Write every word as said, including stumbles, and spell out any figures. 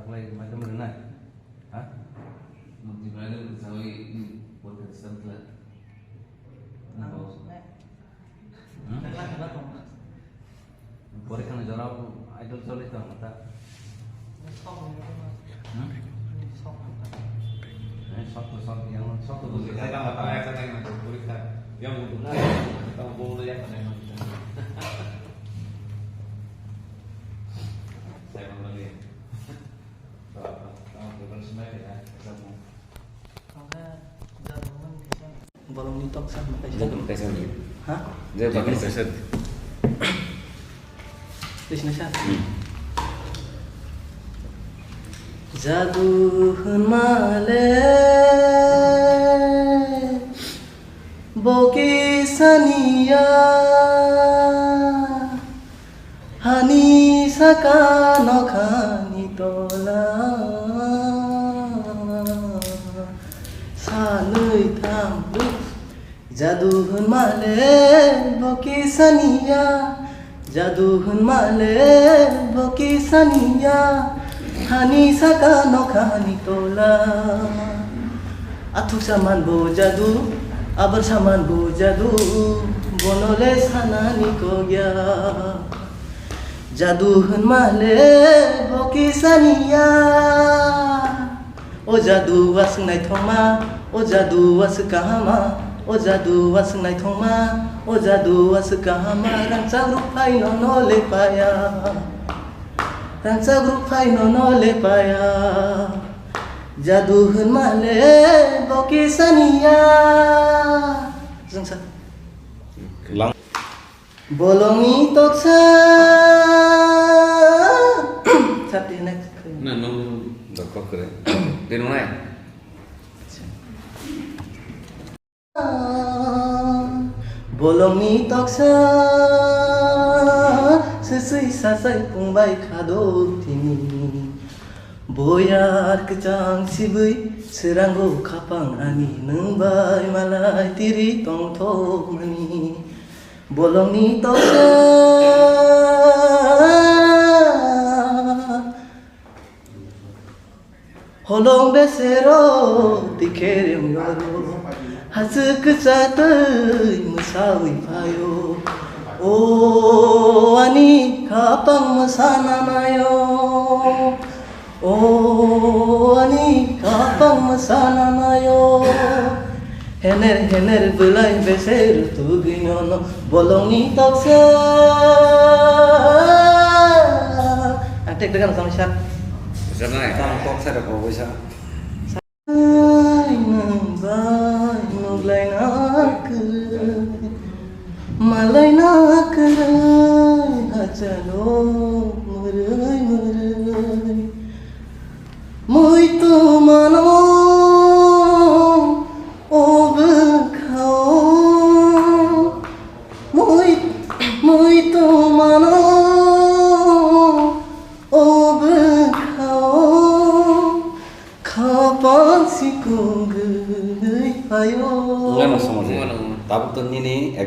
Taklai maidum rwnai? Ha? Mukti Bridal kwchangwi porikha slam khlai. Nang Hmm? Porikha ni jora idol choli tong ta. Hmm? Eh, sok to sok, yang sok to Mukti Bridal apa ya, kata yang nanti porikha. Yang untuk, kamu mau yang mana yang nanti? Saya mau lihat. Bolongni toksa kaisa. Jabon kaisa ni. Ha? Jabon kaisa. Krishna sa. Hmm. Jadu hwnmale bo kisaniya. Hani saka nokhani tola sanwi thangwi. Jadu hwnmale bo kisaniya, jadu hwnmale bo kisaniya, hani saka nokhani tola. Athuksa man bo jadu, abar saman bo jadu, bonole sanani kogya. Jadu hwnmale bo kisaniya. O jadu aswk naithokma, o jadu aswk kahama, o jadu aswk naithokma, o jadu aswk kahama, rangchak rukphai nono lepaya. Rangchak rukphai nono lepaya. Jadu hwnmale bo kisaniya. Jwngsa. Lang- Bolongni toksa. Sati next. Na, no, no. Dokok kre. Tinunai. Bolongni toksa. Sesui sasai pungbai khado tini. Boyar kwchang sibui srango khapang ani nwng bai malai tiri tongthokmani. Bolongni toksa holong besero tikherem yoro. Haswk kwchatwi mwsawi phaio. O ani khapang mwsana naio. O ani khapang mwsana naio. Hener hener bwlai beser tugwino no bolongni toksa. Ang tek tek ano samai sak. Beser nai. Tamo kok sa da ko boisa. Ai nang bai nuglai na kwrwi. Malai na kwrwi hachalo mwrwi mwrwi. Muitu mano o bwkhao. Mui-, muitu mano o bwkhao. Khapang sikung gwnwi phaio. Wngano somoje. Wngano, wngano. Tabuk to nini